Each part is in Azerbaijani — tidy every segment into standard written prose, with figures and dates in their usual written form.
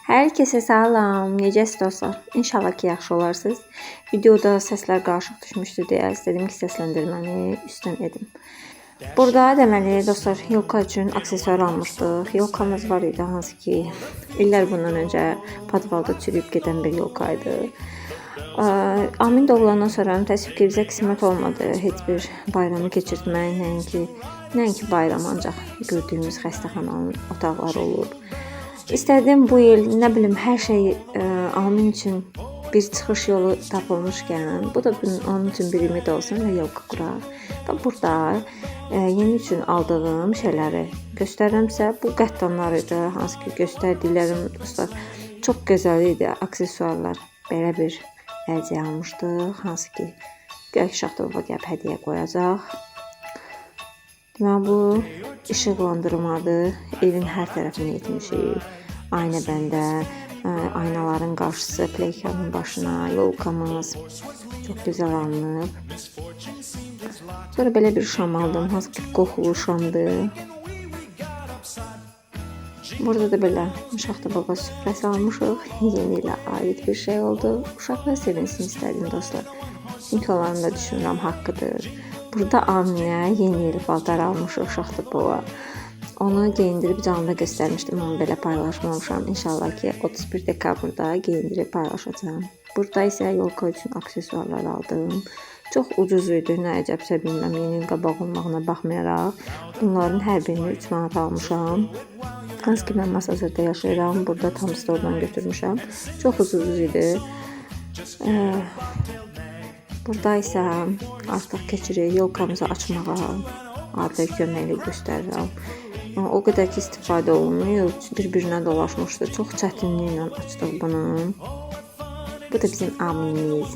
Herkese salam, necəsiz dostlar? İnşallah ki yaxşı olarsınız. Videoda səslər qarışıq düşmüşdü deyə istədim ki, səsləndirməni üstdən edim. Burada deməli dostlar, yolka üçün aksesuar almışdıq. Yolkamız var idi, hansı ki illər bundan öncə podvalda çürüyüb gedən bir yolka idi. Amin doğulandan sonra təəssüf ki, bizə qismət olmadı heç bir bayramı keçirtmək, nəinki bayram, ancaq gördüyümüz xəstəxananın otaqları olub. İstədim bu il, nə bilim, hər şey Amin üçün bir çıxış yolu tapılmışkən, bu da onun üçün bir ümid olsun və yolka quraq. Və burada yeni üçün aldığım şeyləri göstərirəm sizə. Bu qəttanlar idi, hansı ki göstərdiklərim dostlar, çox gözəl idi aksesuarlar. Belə bir əlcək almışdıq, hansı ki Gök Şaxta baba gəlib hədiyyə qoyacaq. Deməli bu işıqlandırmadır. Evin hər tərəfini etmişik. Ayna bəndə, aynaların qarşısı, playkanın başına, yolkamız çox gözəl alınıb. Sonra belə bir şam aldım, hansı ki qoxulu şamdır. Burada da belə Şaxta baba süfrəsi almışıq. Yeni ilə aid bir şey oldu. Uşaqlar sevinsin istədim dostlar. Çünki onların da düşünürəm haqqıdır. Burada Aminə yeni il paltar almışıq Şaxta baba. Onu geyindirib canlı göstərmişdim, amma belə paylaşmamışam. İnşallah ki 31 dekabrda geyindirib paylaşacağam. Burada isə yolka üçün aksesuarlar aldım. Çox ucuz idi, nə əcəbsə bilməm, yeni il qabaq olmağına baxmayaraq. Bunların hər birini 3 manat almışam. Hansı ki mən Masazırda yaşayıram, burada tam stordan götürmüşəm. Çox ucuz idi. Burada isə artıq keçirik yolkamızı açmağa. Adil köməklə göstərirəm. O qədər ki istifadə olunmuyor, bir-birinə dolaşmışdı. Çox çətinliklə açdıq bunu. Bu da bizim Aminimiz.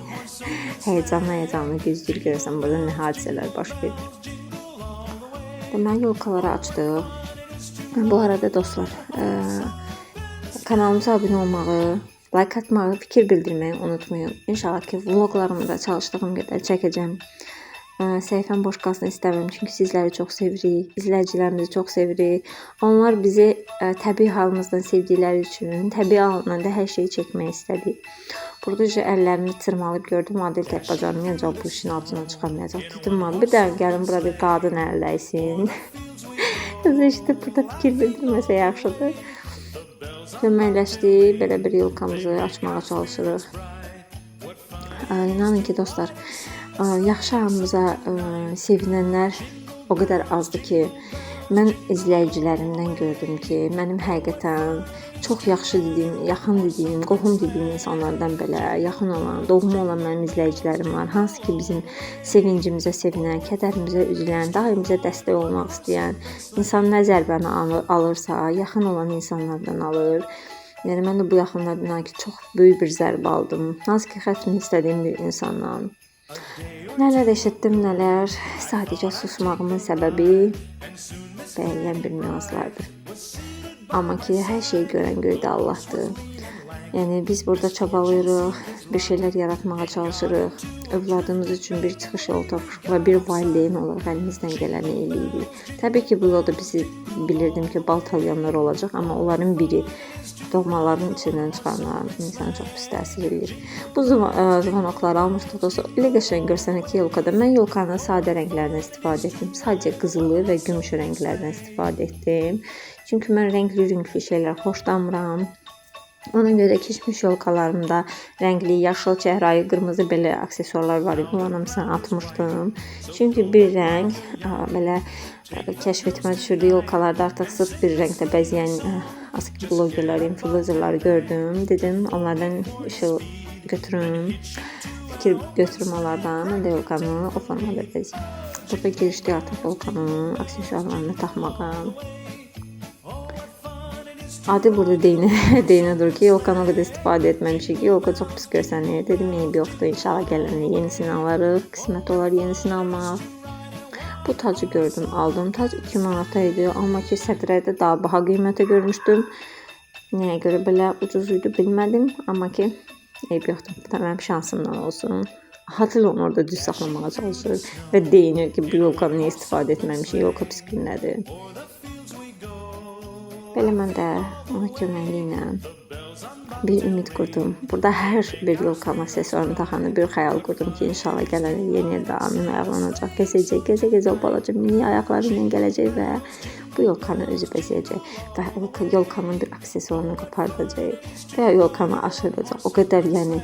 Həyəcanlı gözləyir görəsən burada nə hadisələr baş verir. Deməli yolkaları açdıq. Bu arada dostlar, kanalımıza abunə olmağı, like atmağı, fikir bildirməyi unutmayın. İnşallah ki vloglarımı da çalışdığım qədər çəkəcəm. Səhifəm boş qalsın istəmirəm, çünki sizləri çox sevirik, izləyicilərimizi çox sevirik. Onlar bizi təbii halımızdan sevdikləri üçün təbii halından da hər şeyi çəkmək istədik. Burada əllərimi tırmalayıb gördüm, Adil tək bacarmayacaq, bu işin altından çıxamayacaq. Dedim, bir də gəlin bura bir qadın əlləsin. Qız eşidib burada fikir bildirməsə yaxşıdır. Köməkləşdik, belə bir yolkamızı açmağa çalışırıq. İnanın ki dostlar, yaxşı halımıza sevinənlər o qədər azdır ki, mən izləyicilərimdən gördüm ki, mənim həqiqətən çox yaxşı dediyim, yaxın dediyim, qohum dediyim insanlardan belə yaxın olan, doğma olan mənim izləyicilərim var. Hansı ki bizim sevincimizə sevinən, kədərimizə üzülən, daim bizə dəstək olmaq istəyən, insan nə zərbəni alırsa, yaxın olan insanlardan alır. Yəni mən də bu yaxınlardan ki çox böyük bir zərbə aldım. Hansı ki xətrini istədiyim bir insandan. Nələr eşitdim, nələr. Sadəcə susmağımın səbəbi müəyyən bir nüanslardır. Amma ki, hər şeyi görən göydə Allahdır. Yəni biz burada çabalayırıq, bir şeylər yaratmağa çalışırıq. Övladımız üçün bir çıxış yolu tapırıq və bir valideyn olaraq əlimizdən gələni eləyirik. Təbii ki, bu yolda bizi bilirdim ki, baltalayanlar olacaq, amma onların biri doğmaların içindən çıxanlar insana çox pis təsir eləyir. Bu zvanokları almışdıq dostlar. Elə qəşəng görsənir ki, yolkada. Mən yolkanın sadə rənglərindən istifadə etdim. Sadəcə qızılı və gümüş rənglərdən istifadə etdim. Çünki mən rəngli-rəngli şeylər xoşlamıram. Ona görə keçmiş yolkalarımda rəngli, yaşıl, çəhrayı, qırmızı belə aksesuarlar var idi. Onların hamısını atmışdım. Çünki bir rəng belə kəşf etmə düşürdü. Yolkalarda artıq sırf bir rəngdə bəzəyən aski blogerləri, influencerları gördüm. Dedim, onlardan işıq götürüm, fikir götürüm onlardan. Mən də yolkanı o formada bəzəyim. Burada girişdik artıq yolkanın aksesuarlarını taxmağa. Adil burada deyinə durur ki, yolkanı o qədər istifadə etməmişik ki, yolka çox pis görsənir. Dedim, eybi yoxdur, inşallah gələn il yenisini alarıq, qismət olar yenisini almaq. Bu tacı gördüm, aldım. Tac 2 manata idi, amma ki sədrədə daha baha qiymətə görmüşdüm. Nəyə görə belə ucuz idi bilmədim, amma ki eyb yoxdur. Bu da mənim şansımdan olsun. Adil onu orada düz saxlamağa çalışır və deyinir ki, bu yolkanı niyə istifadə etməmişik, yolka pis gündədir. Belə mən də ona köməkliyi ilə Bir ümid qurdum. Burada hər bir yolkanın aksesuarını taxanda bir xəyal qurdum ki, inşallah gələn il yeni ildə Amin ayaqlanacaq, gəzəcək, gəzə-gəzə o balaca mini ayaqları ilə gələcək və bu yolkanı özü bəzəyəcək və o yolkanın bir aksesuarını qopardacaq və ya yolkanı aşırdacaq. O qədər, yəni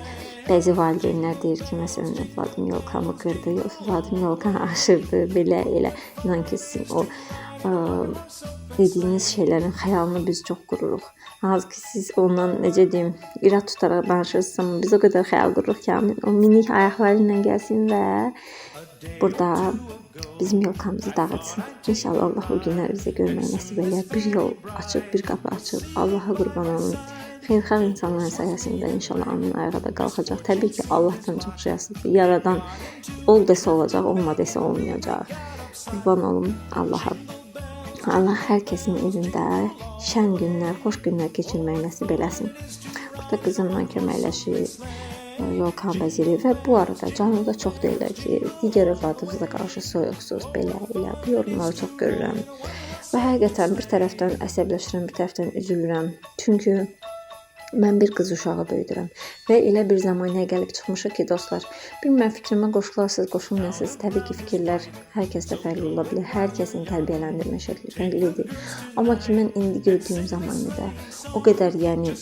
bəzi valideynlər deyir ki, məsələn, övladım yolkamı qırdı, övladım yolkanı aşırdı, belə elə. İnan ki, sizin o dediyiniz şeylərin xəyalını biz çox qururuq. Hansı ki, siz ondan, necə deyim, irad tutaraq danışırsınız, amma biz o qədər xəyal qururuq ki, Amin o minik ayaqları ilə gəlsin və burada bizim yolkamızı dağıtsın. İnşallah Allah o günləri bizə görməyi nəsib eləyər. Bir yol açıb, bir qapı açıb, Allaha qurban olun. Xeyirxah insanların sayəsində inşallah Amin ayağa da qalxacaq. Təbii ki, Allahdan çox şey asılıdır. Yaradan ol desə olacaq, olma desə olmayacaq. Qurban olum Allaha. Allah hər kəsin evində şən günlər, xoş günlər keçirməyi nəsib eləsin. Burada qızımla köməkləşir, yolkan bəzəyir və bu arada canlıda çox deyirlər ki, digər övladınıza qarşı soyuqsuz, belə elə. Bu yorumları çox görürəm. Və həqiqətən bir tərəfdən əsəbləşirəm, bir tərəfdən üzülürəm. Çünki mən bir qız uşağı böyüdürəm və elə bir zamanəyə gəlib çıxmışıq ki, dostlar, bilmirəm fikrimə qoşularsınız, qoşulmayasınız. Təbii ki, fikirlər hər kəsdə fərqli ola bilər. Hər kəsin tərbiyələndirmə şəkli fərqlidir. Amma ki, mən indi gördüyüm zamanədə o qədər, yəni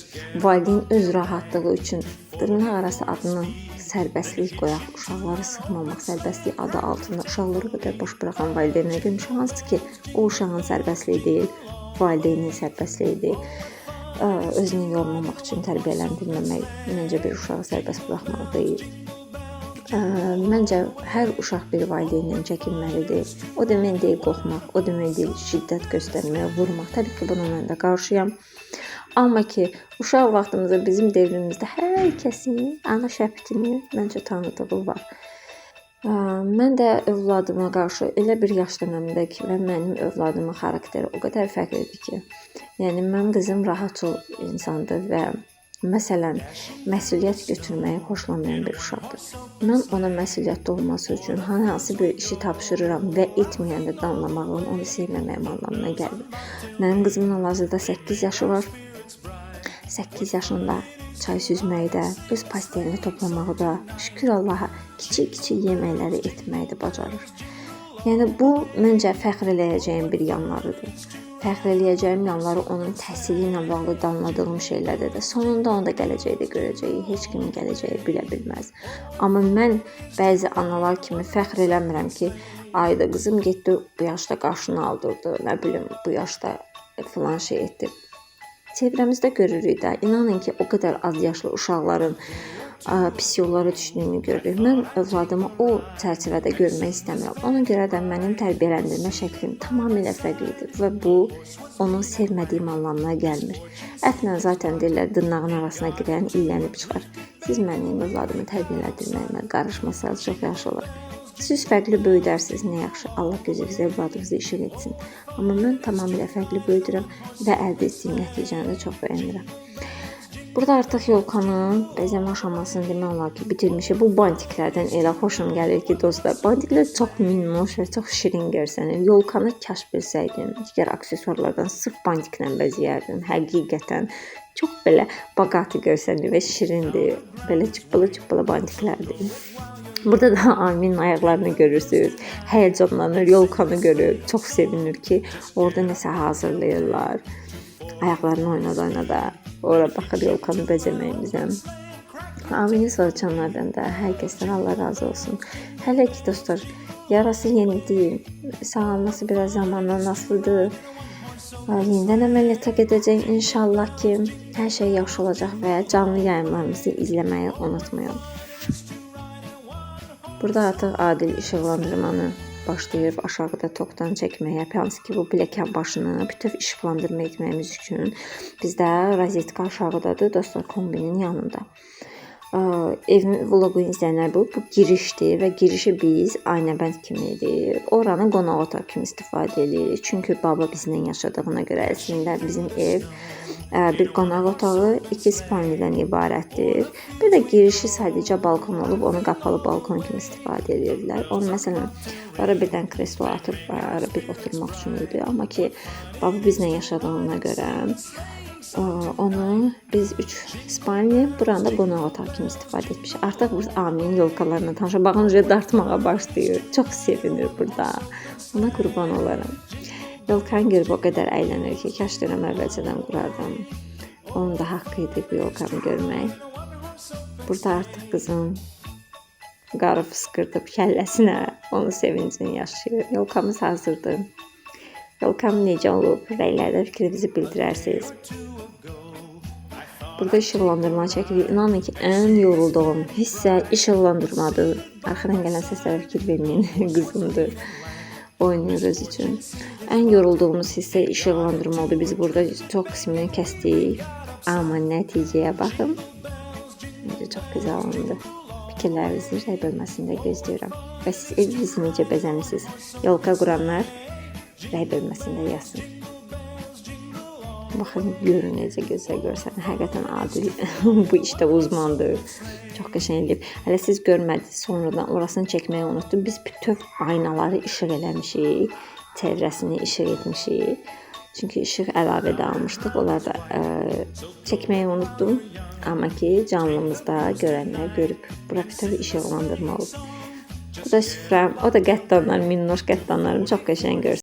valideyn öz rahatlığı üçün dırnaq arası adını sərbəstlik qoyaq, uşaqları sıxmamaq, sərbəstlik adı altında uşaqları o qədər boş buraxan valideynlər görmüşəm, hansı ki, o uşağın sərbəstliyi deyil, valideynin sərbəstliyidir. Özünü yormamaq üçün tərbiyələndirməmək məncə bir uşağı sərbəst buraxmaq deyil. Məncə hər uşaq bir valideyndən çəkinməlidir. O demək deyil qorxmaq, o demək deyil şiddət göstərmək, vurmaq. Təbii ki, buna mən də qarşıyam. Amma ki, uşaq vaxtımızda bizim devrimizdə hər kəsin ana şəbtini məncə tanıdığı var. Mən də övladıma qarşı elə bir yaş dönəmində ki, və mənim övladımın xarakteri o qədər fərqlidir ki, yəni mənim qızım rahatçıl insandır və məsələn, məsuliyyət götürməyi xoşlamayan bir uşaqdır. Mən ona məsuliyyətli olması üçün hansı bir işi tapşırıram və etməyəndə danlamağım onu sevməməyim anlamına gəlmir. Mənim qızımın hal-hazırda 8 yaşı var. 8 yaşında çay süzməyi də, öz pastelini toplamağı da, şükür Allaha, kiçik-kiçik yeməkləri etməyi də bacarır. Yəni bu məncə fəxr eləyəcəyim bir yanlarıdır. Fəxr eləyəcəyim yanları onun təhsili ilə bağlı danladığım şeylərdə də. Sonunda onu da gələcəkdə görəcəyik. Heç kimin gələcəyi bilə bilməz. Amma mən bəzi analar kimi fəxr eləmirəm ki, ayda qızım getdi bu yaşda qaşını aldırdı, nə bilim bu yaşda filan şey etdi. Çevrəmizdə görürük də, inanın ki, o qədər az yaşlı uşaqların pis yollara düşdüyünü görürük. Mən övladımı o çərçivədə görmək istəmirəm. Ona görə də mənim tərbiyələndirmə şəklim tamamilə fərqlidir və bu onun sevmədiyim anlamına gəlmir. Ətlə zaten deyirlər, dırnağın arasına girən illənib çıxar. Siz mənim övladımı tərbiyələndirməyimə qarışmasanız çox yaxşı olar. Siz fərqli böyüdərsiniz, nə yaxşı. Allah gözünüzə övladınızı işıq etsin. Amma mən tamamilə fərqli böyüdürəm və əldə etdiyim nəticəni də çox bəyənirəm. Burada artıq yolkanın bəzəmə aşamasını demək olar ki, bitirmişik. Bu bantiklərdən elə xoşum gəlir ki, dostlar. Bantiklər çox minnoş və çox şirin görsənir. Yolkanı kaş bilsəydim, digər aksesuarlardan sırf bantiklə bəzəyərdim. Həqiqətən çox belə baqati görsənir və şirindir. Belə çıppılı-çıppılı bantiklərdir. Burada da Aminin ayaqlarını görürsünüz. Həyəcanlanır, yolkanı görür. Çox sevinir ki, orada nəsə hazırlayırlar. Ayaqlarını oynada-oynada ora baxır yolkanı bəzəməyimizə. Amini soruşanlardan da hər kəsdən Allah razı olsun. Hələ ki dostlar, yarası yenidir. Sağalması biraz zamandan asılıdır. Yenidən əməliyyata gedəcək inşallah ki, hər şey yaxşı olacaq və canlı yayımlarımızı izləməyi unutmayın. Burada artıq Adil işıqlandırmanı başlayıb aşağıda tokdan çəkməyə, hansı ki bu pilləkən başını bütöv işıqlandırma etməyimiz üçün bizdə rozetka aşağıdadır, dostlar, kombinin yanında. Evimin vloqunu izləyənlər bu girişdir və girişi biz aynəbənd kimidir. Oranı qonaq otağı kimi istifadə edirik. Çünki baba bizimlə yaşadığına görə əslində bizim ev bir qonaq otağı, 2 spalnidən ibarətdir. Bir də girişi sadəcə balkon olub, onu qapalı balkon kimi istifadə edirdilər. Onu məsələn, ora birdən kreslo atıb, ora bir oturmaq üçün idi. Amma ki, baba bizlə yaşadığına görə Onu biz 3 spalni, buranı da qonaq otağı kimi istifadə etmişik. Artıq bu Amin yolkalarla tanış. Baxın, üzrə dartmağa başlayır. Çox sevinir burada. Ona qurban olaram. Yolkanı görüb o qədər əylənir ki, kaş deyirəm əvvəlcədən qurardım. Onun da haqqı idi bu yolkanı görmək. Burada artıq qızım qarı fısqırdıb kəlləsinə, onun sevincini yaşayır. Yolkamız hazırdır. Yolkam necə olub? Rəylərdə fikrinizi bildirərsiniz. Burada işıqlandırma çəkirik. İnanın ki, ən yorulduğum hissə işıqlandırmadır. Arxadan gələn səslərə fikir verməyin, qızımdır. Oynayır öz üçün. Ən yorulduğumuz hissə işıqlandırma oldu. Biz burada çox qismini kəsdik. Amma nəticəyə baxın. Necə çox gözəl oldu. Fikirlərinizi rəy bölməsində gözləyirəm. Və siz evinizi necə bəzəmisiniz? Yolka quranlar rəy bölməsində yazsın. Baxın, görün necə gözəl görsənir. Həqiqətən Adil bu işdə uzmandır. Çox qəşəng eləyib. Hələ siz görmədiniz, sonradan orasını çəkməyi unutdum. Biz bütöv aynaları işıq eləmişik. Çevrəsini işıq etmişik. Çünki işıq əlavə də almışdıq. Onlar da çəkməyi unutdum. Amma ki, canlımızda görənlər görüb. Bura bütöv işıqlandırma olub. Bu da süfrəm. O da qəddanlar, minnoş qəddanlarım çox qəşəng görsənir.